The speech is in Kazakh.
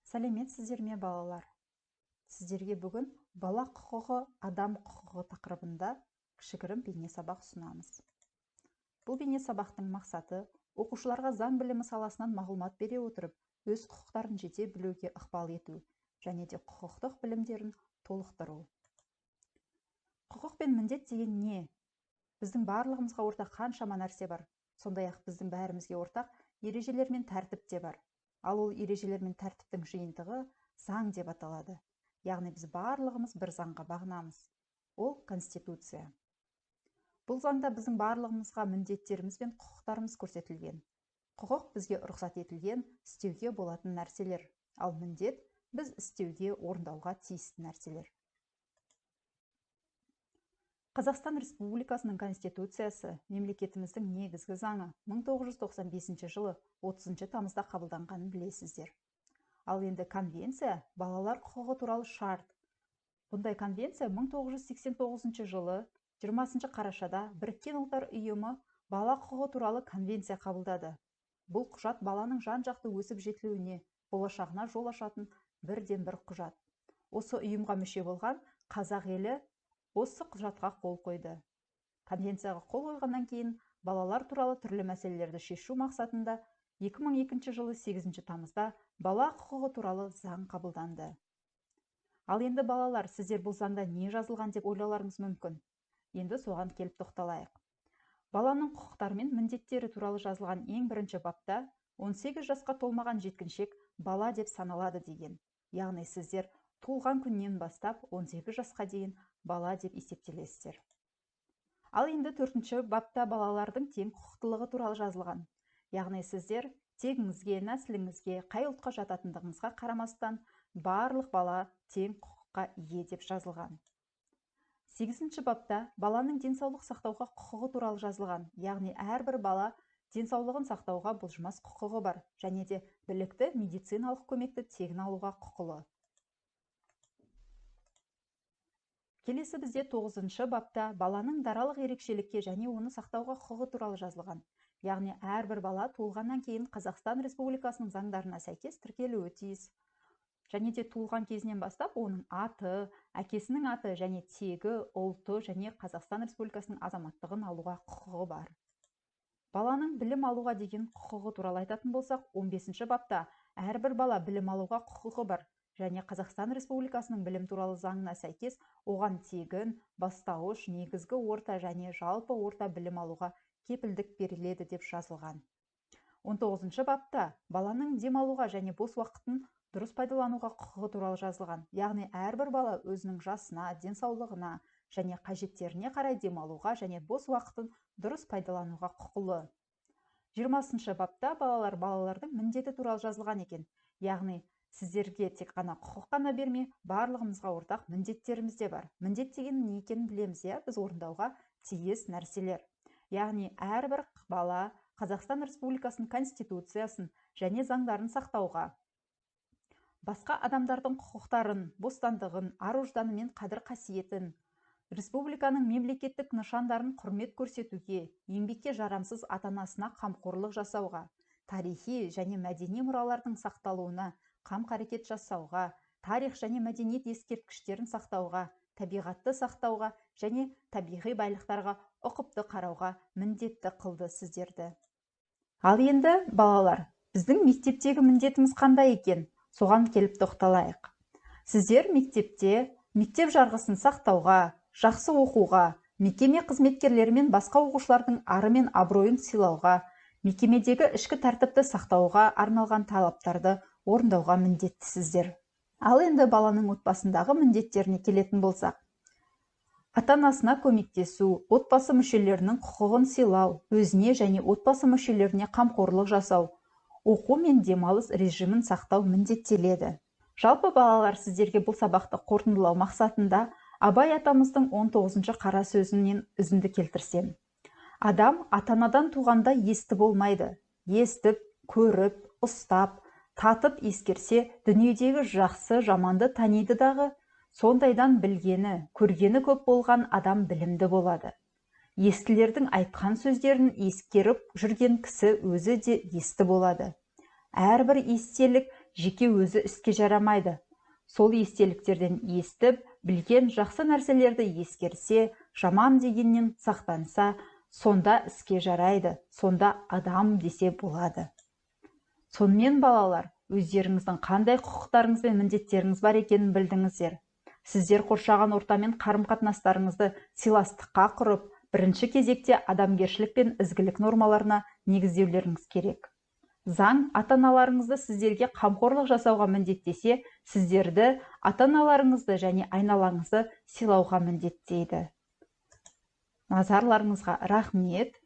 Сәлеметсіздер ме, балалар? Сіздерге бүгін бала құқығы, адам құқығы тақырыбында кішігірім бейне сабақ ұсынамыз. Бұл бейне сабақтың мақсаты оқушыларға заң білімі саласынан мағлұмат бере отырып, өз құқықтарын жете білуге ықпал ету және де құқықтық білімдерін толықтыру. Құқық пен міндет деген не? Біздің барлығымызға ортақ қаншама нәрсе бар. Сондай-ақ біздің бәрімізге ортақ ережелер мен тәртіп те бар. Ал ол ережелер мен тәртіптің жиынтығы заң деп аталады. Яғни біз барлығымыз бір заңға бағынамыз. Ол Конституция. Бұл заңда біздің барлығымызға міндеттеріміз бен құқықтарымыз көрсетілген. Құқық бізге рұқсат етілген, істеуге болатын нәрселер. Ал міндет біз істеуге, орындауға тиісті нәрселер. Қазақстан Республикасының Конституциясы мемлекетіміздің негізгі заңы 1995 жылы 30 тамызда қабылданғанын білесіздер. Ал енді конвенция балалар құқығы туралы шарт. Бұндай конвенция 1989 жылы 20 қарашада Біріккен Ұлттар Ұйымы бала құқығы туралы конвенция қабылдады. Бұл құжат баланың жан-жақты өсіп жетілуіне, болашағына жол ашатын бірден бір құжат. Осы ұйымға мүше болған қазақ елі осы құжатқа қол қойды. Конвенцияға қол қойғаннан кейін балалар туралы түрлі мәселелерді шешу мақсатында 2002 жылы 8 тамызда бала құқығы туралы заң қабылданды. Ал енді балалар, сіздер бұл заңда не жазылған деп ойлауларыңыз мүмкін. Енді соған келіп тоқталайық. Баланың құқықтары мен міндеттері туралы жазылған ең бірінші бапта 18 жасқа толмаған жеткіншек бала деп саналады деген. Яғни сіздер туылған күннен бастап 18 жасқа дейін бала деп есептелесіздер. Ал енді 4-ші бапта балалардың тең құқықтылығы туралы жазылған. Яғни сіздер тегіңізге, нәсіліңізге, қай ұлтқа жататындығыңызға қарамастан барлық бала тең құқыққа ие деп жазылған. 8-ші бапта баланың денсаулық сақтауға құқығы туралы жазылған. Яғни әрбір бала денсаулығын сақтауға бұлжымас құқығы бар және де білікті медициналық көмекті тегін алуға құқылы. Келесі бізде 9-шы бапта баланың даралық ерекшелікке және оны сақтауға құқығы туралы жазылған. Яғни әрбір бала туылғаннан кейін Қазақстан Республикасының заңдарына сәйкес тіркелуі тиіс. Және де туылған кезінен бастап оның аты, әкесінің аты және тегі, ұлты және Қазақстан Республикасының азаматтығын алуға құқығы бар. Баланың білім алуға деген құқығы туралы айтатын болсақ, 15-ші бапта әрбір бала білім алуға құқығы бар. Және Қазақстан Республикасының білім туралы заңына сәйкес оған тегін, бастауыш, негізгі орта және жалпы орта білім алуға кепілдік беріледі деп жазылған. 19-шы бапта баланың дем алуға және бос уақытын дұрыс пайдалануға құқығы туралы жазылған. Яғни әрбір бала өзінің жасына, денсаулығына және қажеттеріне қарай дем алуға және бос уақытын дұрыс пайдалануға құқылы. 20-шы бапта балалардың міндеті туралы жазылған екен. Яғни сіздерге тек қана құқық қана бермей, барлығымызға ортақ міндеттеріміз де бар. Міндет деген не екенін білеміз, иә, біз орындауға тиіс нәрселер. Яғни әрбір бала Қазақстан Республикасының Конституциясын және заңдарын сақтауға, басқа адамдардың құқықтарын, бостандығын, ар-ожданы мен қадір-қасиетін, республиканың мемлекеттік нышандарын құрмет көрсетуге, еңбекке жарамсыз ата-анасына қамқорлық жасауға, тарихи және мәдени мұралардың сақталуына қам-қарекет жасауға, тарих және мәдениет ескерткіштерін сақтауға, табиғатты сақтауға және табиғи байлықтарға ұқыпты қарауға міндетті қылды сіздерді. Ал енді, балалар, біздің мектептегі міндетіміз қандай екен? Соған келіп тоқталайық. Сіздер мектепте мектеп жарғысын сақтауға, жақсы оқуға, мекеме қызметкерлері мен басқа оқушылардың ары мен абыройын сыйлауға, мекемедегі ішкі тәртіпті сақтауға арналған талаптарды орындауға міндеттісіздер. Ал енді баланың отбасындағы міндеттеріне келетін болсақ, ата-анасына көмектесу, отбасы мүшелерінің құқығын сыйлау, өзіне және отбасы мүшелеріне қамқорлық жасау, оқу мен демалыс режимін сақтау міндеттеледі. Жалпы балалар, сіздерге бұл сабақты қорытындылау мақсатында Абай атамыздың 19-шы қара сөзінен үзінді келтірсем. Адам ата-анадан туғанда есті болмайды. Естіп, көріп, ұстап, татып ескерсе, дүниедегі жақсы, жаманды таниды дағы, сондайдан білгені, көргені көп болған адам білімді болады. Естілердің айтқан сөздерін ескеріп жүрген кісі өзі де есті болады. Әрбір естелік жеке өзі іске жарамайды. Сол естеліктерден естіп, білген жақсы нәрселерді ескерсе, жаман дегеннен сақтанса, сонда іске жарайды, сонда адам десе болады. Сонымен, балалар, өздеріңіздің қандай құқықтарыңыз бен міндеттеріңіз бар екенін білдіңіздер. Сіздер қоршаған ортамен қарым-қатынастарыңызды сыйластыққа құрып, бірінші кезекте адамгершілік пен ізгілік нормаларына негіздеулеріңіз керек. Заң ата-аналарыңызды сіздерге қамқорлық жасауға міндеттесе, сіздерді ата-аналарыңызды және айналаңызды сыйлауға міндеттейді. Назарларыңызға рахмет.